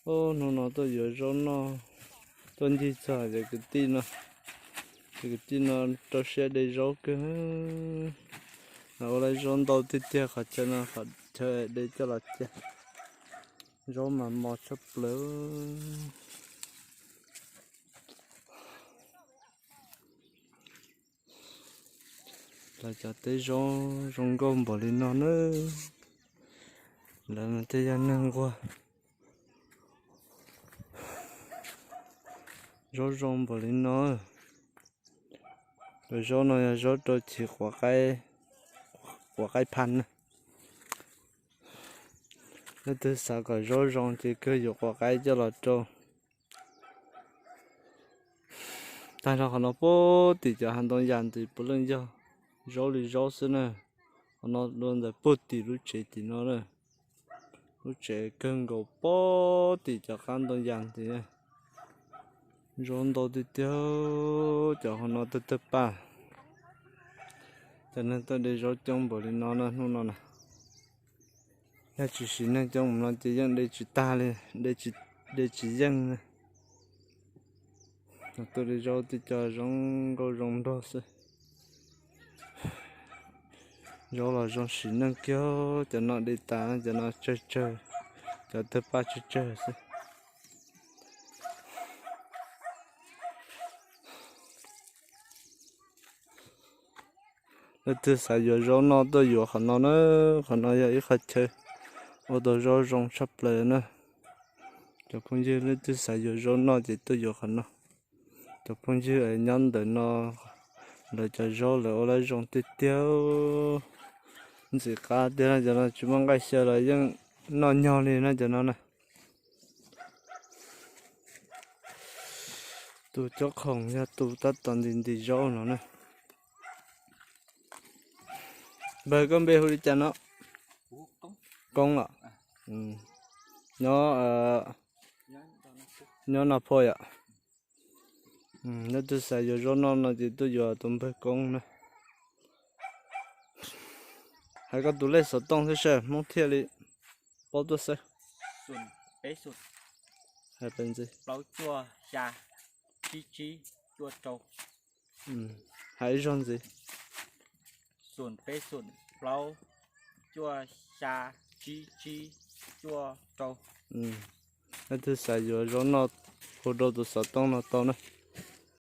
Hnub no tuaj yuav zaub noj, tuaj ncig txog cov kwv tij no, cov kwv tij no rau siab de zaub kawg. Ua lawv zaub ntau tiag tiag qhov chaw no, qhov chaw de coj los cia. Zaub mas mos tshaj plaws. Lawv cov teb zaub zoo nkauj npaum li no na. Lawv mas tej yog neeg nquag. Zaub zoo npaum li no. Cov zaub no yog zaub rau chiv quav qaib phaj na. Leej twg xav kom zaub zoo ces kawg yuav quav qaib coj los rau. Tag nrho qhov no puag tim cov hav ntoo yas ntawd puav leej yog zaub li zaub xwb na. Qhov no dua ntawm puag tim lub tsev tim no na. Lub tsev kawg nkaus puag tim cov qab ntoo yas ntawd. Zaub ntau tiag tiag, cov qhov no tawg tawg paj. Cov neeg tuaj de zaub coob npaum li no na hnub no na. Yog tsis siv neeg coob mus no ces yeej de tsis tag li, de tsis yeej na. Tuaj de zaub tej co zoo nkauj zoo nraug xwb. Zaub los zoo siv neej kiag, cov no de tas, cov no tsawg tsawg, cov tawg paj tsawg tsawg xwb. Leej twg xav yuav zaub noj tuaj yuav qhov no na, qhov no yog ib qhov chaw ua tau zaub zoo tshaj plaws na. Cov phooj ywg leej twg xav yuav zaub noj ces tuaj yuav qhov no. Cov phooj ywg nyob ntawm no, lawv cov zaub lawv ua lawv zoo tiag tiag. Ntxim qab tiag na, cov no tsis muaj nqaij xyaw los yeej noj nyog li na cov no na. Tus cob khoom yog tus tab tom ntim ntim zaub no na. Npawg, koj npe hu li cas no? Koob los? Nyob, nyob Naj Phoj yom? Leej twg xav yuav zaub noj no ces tuaj yuav tus npawg Koob na. Hais koj tus lej xov tooj thiab seb Hmoob thiaj li paub tuaj xwb. Hais ib zaug ntxiv. Leej twg xav yuav zaub noj, hu rau tus xov tooj no tau na.